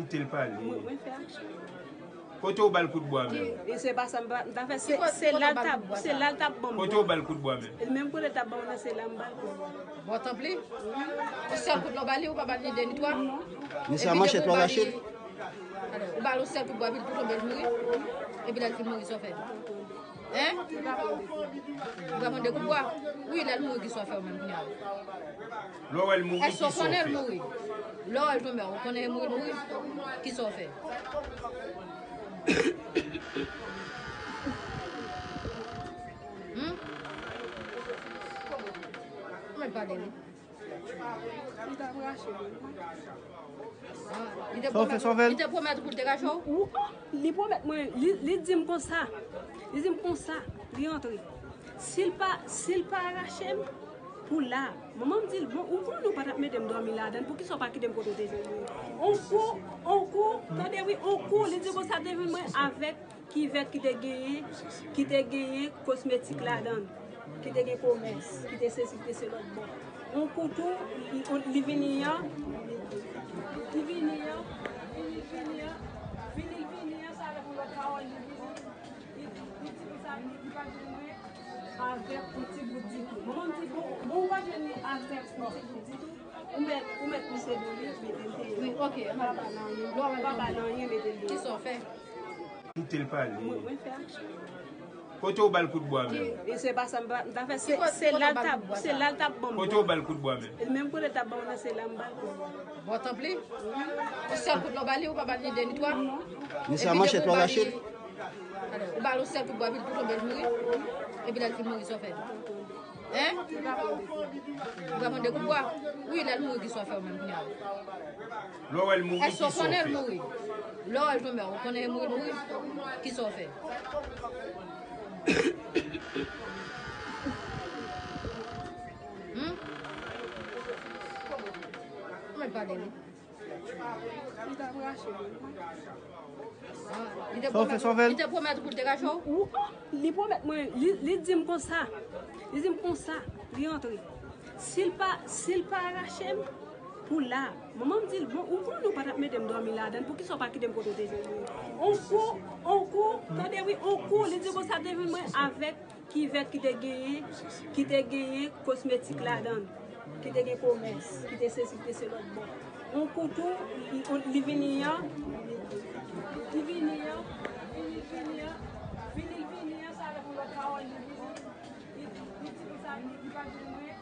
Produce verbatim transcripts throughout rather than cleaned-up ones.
Te l pale. Mwen, mwen fè aksyon. Kote w ba l kout bwa menm? E se pa sa m pa, m ta fè, se, se la l t ap, se la l t ap ban m. Kote w ba l kout bwa menm? E menm kote l t ap ban m nan, se la m ba l kout bwa. Bon, tanpri. Yon sèl kout la w ba li, ou pa ba li de ni twa? Misye a manchèt ou rache l. Ou ba l yon sèl kout bwa, epi l tou tonbe, l mouri. Epi lè l fin mouri, sa w fè? Hein? Ou pa pran de kout bwa? Wi, lè l mouri, kisa w fè ou menm kounye a? Lè w wè l mouri, kisa w fè? Èske w konnen l mouri? Lè w wè l tonbe, ou konnen l mouri, l mouri? Kisa w fè? Hmm? Mwen pa de li. Li t ap rache l. Ah, li te pwomèt, li te pwomèt ou pou l te rache w? Ou, oh, li pwomèt mwen, li, li di m konsa. Li di m konsa, li antre. Si l pa, si l pa rache m, pou la. Manman m di l, bon, ou konnen ou pa t ap mete m dòmi ladan l, poukisa w pa kite m kote w te jwenn mwen? On kou, on kou, tande wi, on kou, li di konsa te jwenn mwen avèk kivèt ki te genyen, ki te genyen kosmetik ladan l, ki te gen komès, ki te sesi, ki te se lòt bò. On kou tou, li, li, li vini an, li vini an, vini, vini an, vini, vini an, sa lè pou lòt pawòl, li vini, li, li di konsa, li, li pa jwenn mwen avèk on ti bout ditou. Manman m di, bon, bon, ou pa jwenn li avèk on ti bout ditou. Ou mèt, ou mèt pouse do li, mete l deyò. Wi, ok. Pa ba l anyen. Pa ba l anyen, mete l deyò. Kisa w fè? Koute l pale. Mwen, mwen fè aksyon. Kote w ba l kout bwa menm? E se pa sa m pa, m ta fè, se, se la l t ap, se la l t ap ban m. Kote w ba l kout bwa menm? E menm kote l t ap ban m nan, se la m ba l kout bwa. Bon, tanpri. Yon sèl kout la w ba li, ou pa ba li de ni twa? Misye a manchèt ou rache l. Ou ba l yon sèl kout bwa, epi l tou tonbe, l mouri. Epi lè l fin mouri, sa w fè? Hein? Ou pa pran de kout bwa? Wi, lè l mouri, kisa w fè ou menm kounye a? Lè w wè l mouri, kisa w fè? Èske w konnen l mouri? Lè w wè l tonbe, ou konnen l mouri, l mouri? Kisa w fè? Hmm? Mwen pa de li. Li t ap rache l. Ah, li te pwomèt, li te pwomèt pou l te rache w? Ou, oh, li pwomèt mwen, li, li di m konsa. Li di m konsa, li antre. Si l pa, si l pa rache m, pou la. Manman m di l, bon, ou konnen ou pa t ap mete m dòmi ladan l, poukisa w pa kite m kote w te jwenn mwen? On kou, on kou, tande wi, on kou, li di konsa te jwenn mwen avèk kivèt ki te genyen, ki te genyen kosmetik ladan l, ki te gen komès, ki te sesi, ki te se lòt bò. On kou tou, li, li vini an, li vini an, vini, vini an, vini, vini an, sa lè pou lòt pawòl, li vini, li, li di konsa, li, li pa jwenn mwen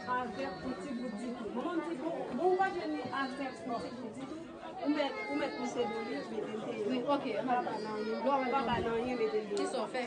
avèk on ti bout ditou. Manman m di, bon, bon, ou pa jwenn li avèk on ti bout ditou. Ou mèt, ou mèt pouse do li, mete l deyò. Wi, ok. Pa ba l anyen, pa ba l anyen, mete l deyò. Kisa w fè?